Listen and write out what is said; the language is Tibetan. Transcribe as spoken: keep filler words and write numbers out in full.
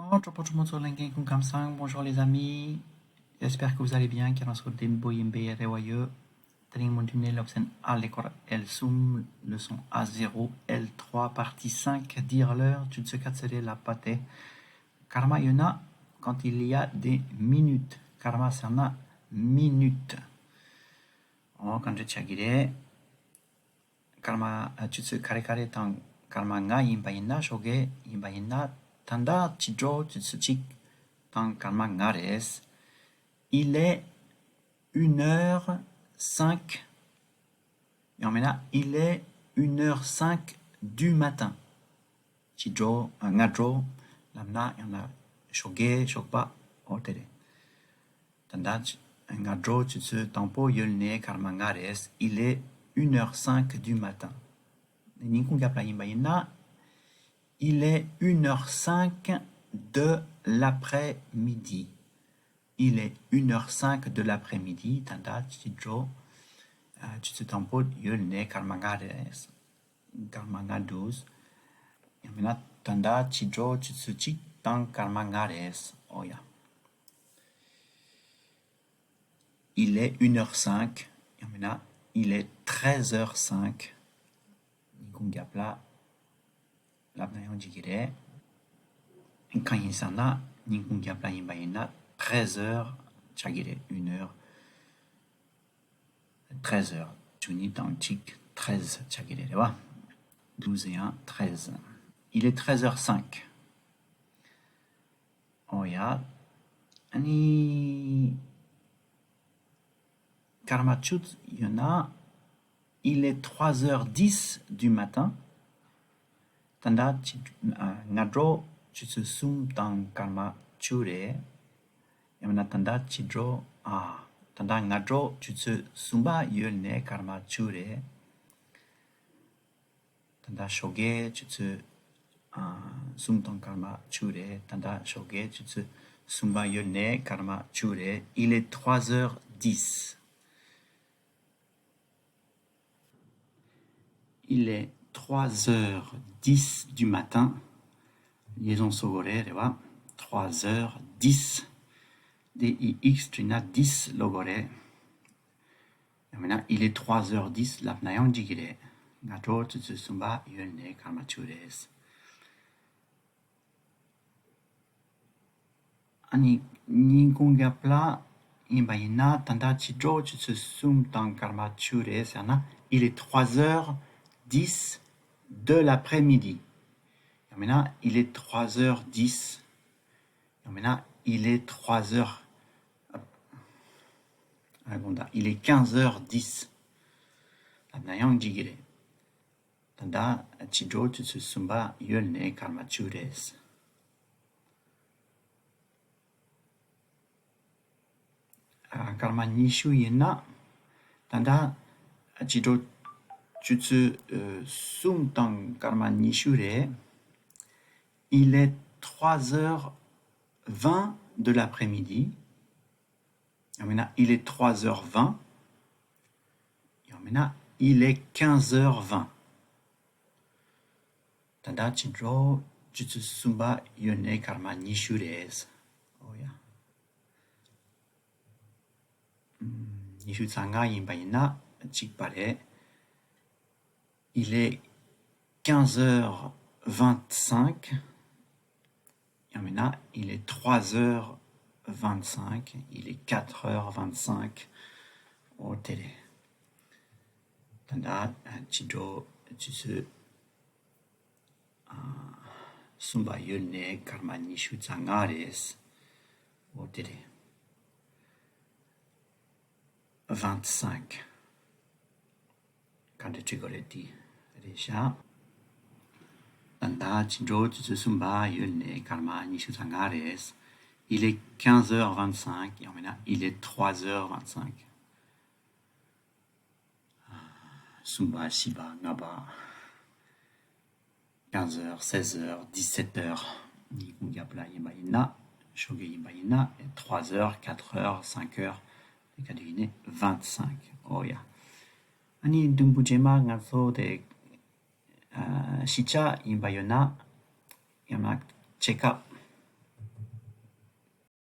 Oh, troppo troppo solenken kun kamsang. Bonjour les amis. J'espère que vous allez bien. Kiran so den boyimbe rewayo. Tring montune lobsen à l'école el sum leçon A zéro L trois partie cinq. Dire l'heure, tu te katsere la pate. Karma yona quand il y a des minutes. Karma sana minute. Oh, quand je chagire. སྐར་མ་ཆུ་ཚོད་ག་རེ་ག་རེ་དང་སྐར་མ་ལྔ་ཡིན་པ་ཡིན་ན། ཞོགས་ཀས་ཡིན་པ་ཡིན་ན། ད་ལྟ་ཕྱི་དྲོ་ཆུ་ཚོད་གཅིག་དང་སྐར་མ་ལྔ་རེད། Il est une heure cinq. ཡང་མིན་ན། Il est une heure cinq du matin. ཕྱི་དྲོ། ཨ། སྔ་དྲོ་ལབ་ན། ཡང་ན་ཞོགས་ཀས། ཞོགས་པ། འོ་དེ་རེད། ད་ལྟ་སྔ་དྲོ་ཆུ་ཚོད་དང་པོ་ཡོལ་ནས་སྐར་མ་ལྔ་རེད། Il est une heure cinq du matin. ཉིན་གུང་རྒྱབ་ལ་ཡིན་པ་ཡིན་ན། Il est une heure cinq de l'après-midi. Il est une heure cinq de l'après-midi. ད་ལྟ་ཕྱི་དྲོ། ཨ། ཆུ་ཚོད་དང་པོ་ཡོལ་ནས་སྐར་མ་ལྔ་རེད། སྐར་མ་ལྔ་འདུག་ཡང་མིན་ན། ད་ལྟ་ཕྱི་དྲོ་ཆུ་ཚོད་གཅིག་དང་སྐར་མ་ལྔ་རེད། འོ་ཡ། Il est une heure cinq. ཡང་མིན་ན། Il est treize heures cinq. ཉིན་གུང་རྒྱབ་ལ་ལབ་ན་ཡང་འགྲིག་གི་རེད། གང་ཡིན་ཟེར་ན། ཉིན་གུང་རྒྱབ་ལ་ཡིན་པ་ཡིན་ན། treize heures ཆགས་ཀྱི་རེད། Une heure. Treize heures. བཅུ་གཉིས་དང་གཅིག treize ཆགས་ཀྱི་རེད། རེད་བ། Douze et un, treize. Il est treize heures cinq. འོ་ཡ། ཨ་ནི། སྐར་མ་བཅུ་ཡོད་ན། Il est trois heures dix du matin. ད་ལྟ་ཕྱི། ཨ། སྔ་དྲོ་ཆུ་ཚོད་གསུམ་དང་སྐར་མ་བཅུ་རེད། ཡང་མིན་ན། ད་ལྟ་ཕྱི་དྲོ། ཨ། ད་ལྟ་སྔ་དྲོ་ཆུ་ཚོད་གསུམ་པ་ཡོལ་ནས་སྐར་མ་བཅུ་རེད། ད་ལྟ་ཞོགས་ཀས་ཆུ་ཚོད། ཨ། གསུམ་དང་སྐར་མ་བཅུ་རེད། ད་ལྟ་ཞོགས་ཀས་ཆུ་ཚོད་གསུམ་པ་ཡོལ་ནས་སྐར་མ་བཅུ་རེད། Il est trois heures dix. Il est trois heures dix du matin. Liaison སོ་གོ་རེད། རེད་བ། Trois heures dix. D I X བྲིས་ན་dix ལབ་དགོས་རེད། ཡང་མིན་ན། Il est trois heures dix ལབ་ན་ཡང་འགྲིག་གི་རེད། སྔ་དྲོ་ཆུ་ཚོད་གསུམ་པ་ཡོལ་ནས་སྐར་མ་བཅུ་རེད། ཨ་ནི། ཉིན་གུང་རྒྱབ་ལ་ཡིན་པ་ཡིན་ན། ད་ལྟ་ཕྱི་དྲོ་ཆུ་ཚོད་གསུམ་དང་སྐར་མ་བཅུ་རེད་ཟེར་ན། Il est trois heures dix de l'après-midi. ཡང་མིན་ན། Il est trois heures dix. ཡང་མིན་ན། Il est trois heures. ཨ། དགོངས་དག Il est quinze heures dix ལབ་ན་ཡང་འགྲིག་གི་རེད། ད་ལྟ་ཕྱི་དྲོ་ཆུ་ཚོད་གསུམ་པ་ཡོལ་ནས་སྐར་མ་བཅུ་རེད། ཨ། སྐར་མ་ཉི་ཤུ་ཡིན་ན། ད་ལྟ་ཕྱི་དྲོ་ཆུ་ཚོད། ཨ། གསུམ་དང་སྐར་མ་ཉི་ཤུ་རེད། Il est trois heures vingt de l'après-midi. ཡང་མིན་ན། Il est trois heures vingt. ཡང་མིན་ན། Il est quinze heures vingt. ད་ལྟ་ཕྱི་དྲོ་ཆུ་ཚོད་གསུམ་པ་ཡོལ་ནས་སྐར་མ་ཉི་ཤུ་རེད། འོ་ཡ། ཉི་ཤུ་རྩ་ལྔ་ཡིན་པ་ཡིན་ན་གཅིག་པ་རེད། Il est quinze heures vingt-cinq. ཡང་མིན་ན། Il est trois heures vingt-cinq. Il est quatre heures vingt-cinq. འོ་དེ་རེད། ད་ལྟ་ཕྱི་དྲོ་ཆུ་ཚོད། ཨ། གསུམ་པ་ཡོལ་ནས་སྐར་མ་ཉི་ཤུ་རྩ་ལྔ་རེད། འོ་དེ་རེད། Vingt-cinq. ག་འདྲ་བྲིས་དགོས་རེད། དེ་རེད་ཤག་ད་ལྟ་ཕྱི་དྲོ་ཆུ་ཚོད་གསུམ་པ་ཡོལ་ནས་སྐར་མ་ཉི་ཤུ་རྩ་ལྔ་རེད། Il est quinze heures vingt-cinq. ཡང་མིན་ན། Il est trois heures vingt-cinq. གསུམ་པ། བཞི་པ། ལྔ་པ། Quinze heures, seize heures, dix-sept heures. ཉིན་གུང་རྒྱབ་ལ་ཡིན་པ་ཡིན་ན། ཞོགས་ཀས་ཡིན་པ་ཡིན་ན། Trois heures, quatre heures, cinq heures. དེ་ག་དུས་ཡིན་ནའི་vingt-cinq. འོ་ཡ། ཨ་ནི་དུམ་བུ་རྗེས་མ་ང་ཚོ་དེ། ཨ། གཞིས་ཆགས་ཡིན་པ་ཡོད་ན། ཡང་ན་check up